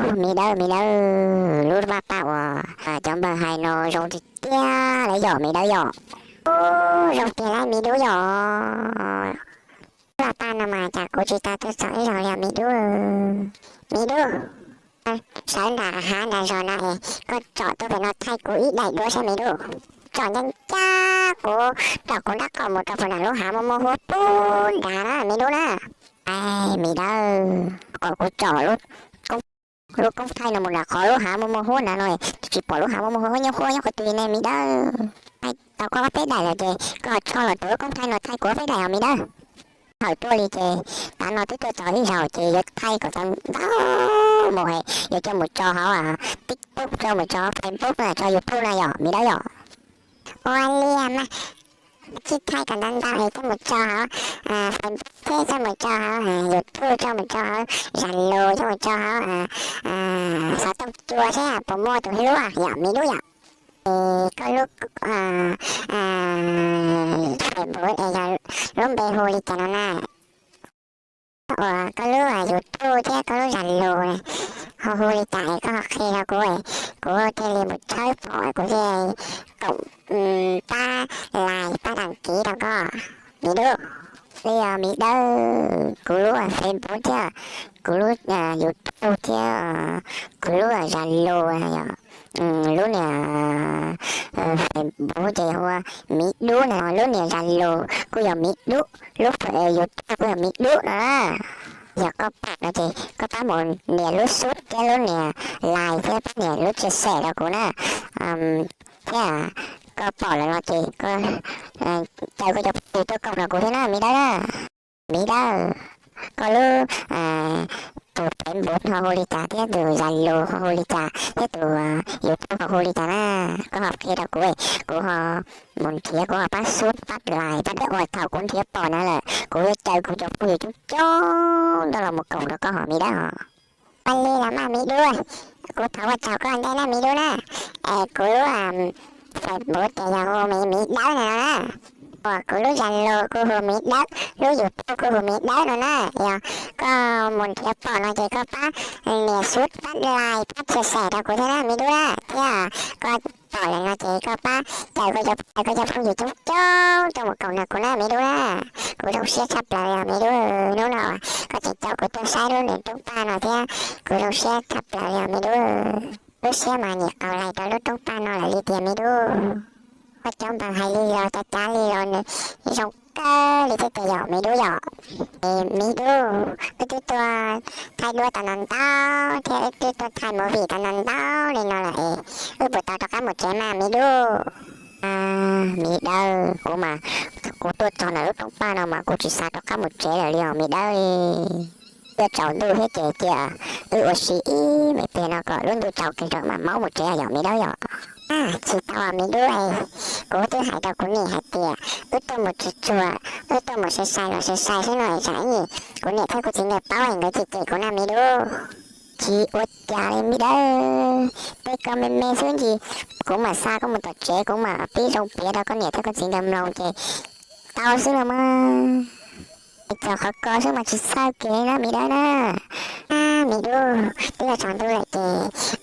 Ub, me dawb, me dawb, lub vaj paj uas cov npawg hais no zoo tiag tiag lawm yom me dawb yom? Ub, zoo tiag lauj me dub yom. Lub vaj paj no mas cas kuv tsis tau tuaj txog ib zaug li me dub. Me dub, sawv nram hav nram zos no es koj tsom tuaj pem no thaij kuv ib daim duab saib me dub. Tsom ncaj ncaj kuv, tsom kuv nrab qaum mus rau puag nram lub hav muaj muaj huab pub nrad na me dub na. Ai, me dawb, kom kuv tsom lub koob thaij no mus nram qhov lub hav muaj muaj huab nrad no, tsis pom lub hav muaj muaj huab nyob huab nyob qhov twg ne me dawb. Tau koj ob peb daim lawm ces koj ho tso los rau lub koob thaij no thaij kuv ob peb daim os me dawb. Hawm tuaj li ces tav no twb tuaj txog ib zaug ces yuav thaij kom tau ntau mus es yuav coj mus tso hauv TikTok, coj mus tso Facebook, tso YouTube na yom me dawb yom. Ua li mas, tsis thaij kom ntau ntau es coj mus tso hauv Facebook thiab coj mus tso hauv YouTube, coj mus tso hauv Zalo, coj mus tso hauv xov tooj cua seb puas muaj tus hlub yom me dub yom. Es koj lub Facebook es yog lub npe hu li cas no na? Uas koj lub YouTube thiab koj lub Zalo ho hu li cas es koj ho qhia rau kuv, kuv thiaj li mus tshawb pom kuv thiaj koom pab like pab đăng ký rau koj me dub. Li os me dawb, kuv lub Facebook thiab kuv lub YouTube thiab kuv lub Zalo, lub niag Facebook ces hu ua Miv Dub na, lub niag Zalo kuj yog Miv Dub, lub YouTube kuj yog Miv Dub no na. Yog koj pom no ces koj pab mus nias lub sub thiab lub nias like thiab pab nias lub chia sẻ rau kuv na. Thiab koj pom lawm no ces koj caw koj cov phooj ywg tuaj koom rau kuv thiab na me dawb na. Me dawb, koj lub tus Facebook ho hu li cas thiab tus Zalo ho hu li cas thiab tus YouTube ho hu li cas na? Koj ho qhia rau kuv, kuv ho mus nrhiav, kuv ho pab sub pab like pab dawb ua thaum kuv nrhiav pom na lawm kuv yuav caw kuv cov phooj ywg coob coob nrog los mus koom rau koj hos me dawb hos. Ua li los mas me dub, kuv thov ua tsaug koj ntej na me dub na. Es kuv lub Facebook ces yog hu Miv Dawb no na. Uas kuv lub Zalo kuj hu Miv Dawb, lub YouTube kuj hu Miv Dawb no na. Yog koj mus nrhiav pom no ces koj pab nias sub pab like pab chia sẻ rau kuv thiab na me dub na. Thiab koj pom lawm no ces koj pab caw koj cov phooj ywg coob coob tuaj mus koom nrog kuv na me dub na. Kuv zoo siab tshaj plaws li os me dub, hnub no koj tseem caw kuv tuaj saib lub niag roob paj no thiab kuv zoo siab tshaj plaws li os me dub. Lub siab mas nyem qaus laig rau lub roob paj no lawm li tiag me dub. Koj cov npawg hais li los cav cav li los nws zoo kawg li thiab tiag yom me dub yom. Es me dub, wb twb tuaj thaij duab tau ntau ntau thiab wb twb tuaj thaij movie tau ntau ntau li no lawm es wb puas tau rov qab mus tsev mas me dub? Me dawb, kuv mas kuv tuaj txog ntawm lub roob paj no mas kuv tsis xav rov qab mus tsev lawm li os me dawb. Twb tsaus ntuj thiab ces cia wb ua si ib me pliag no kom lub ntuj tsaus kawg nkaus mam maub mus tsev yom me dawb yom. Tsis tau me dub es, kuv twb hais rau kuv niam hais tias wb tuaj mus tsuag tsuag, wb tuaj mus sai sai los sai sai xwb no es tsam ib ntsis kuv niam thiab kuv txiv nkawd paub es nkawd cem cem kuv na me dub. Tsis ua cas li me dawb, peb koj me me xwb ntsis kuv mam xa koj mus tom tsev, kuv mam pib zoo piav rau koj niam thiab koj txiv nkawd mloog ces tau xwb los mas. Txog qhov ko xwb mas tsis txhawj kiag li na me dawb na. Me dub, twb yuav tsaus ntuj lawm ces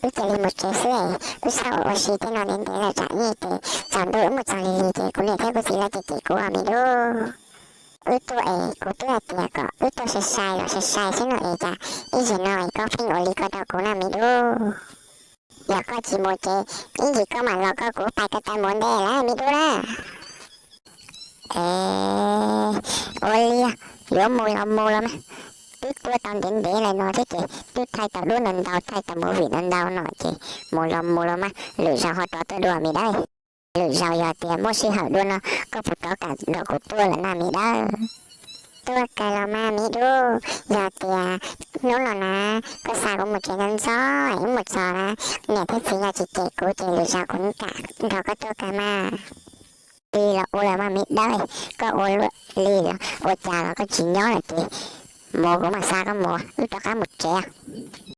wb cia li mus tsev xwb, wb xav ua ua si tej no ntev ntev lawm tsam ib ntsis ces tsaus ntuj wb mus txog lig lig ces kuv niam thiab kuv txiv lawv cem cem kuv os me dub. Wb tuaj es kuv twb hais tias kom wb tuaj sai sai los sai sai xwb no es cas ib zaug no es koj pheej ua li ko rau kuv na me dub. Yog koj tsis mus ces ib ntsis koj mam los koj kuv pais ko taw mus ntej lawm me dub na. Es, ua li, yuav mus los mus los mas. Twb tuaj tau ntev ntev li no thiab ces twb thaij tau duab ntau ntau, thaij tau movie ntau ntau no ces mus los mus los mas, lwm zaus ho rov tuaj dua me dawb. Lwm zaus yog tias muaj sij hawm dua no koj puas rov kam nrog kuv tuaj lawm na me dawb? Tuaj kawg los mas me dub, yog tias hnub no na koj xa kuv mus tsev ntxov ntxov es wb mus txog na, niam thiab txiv nkawd tsis cem kuv ces lwm zaus kuv kam nrog koj tuaj kawg mas. Li los ua los mas me dawb, koj ua luaj li los ua cas los koj tsis nyob lawm ces mus kuv mam xa koj mus, wb rov qab mus tsev.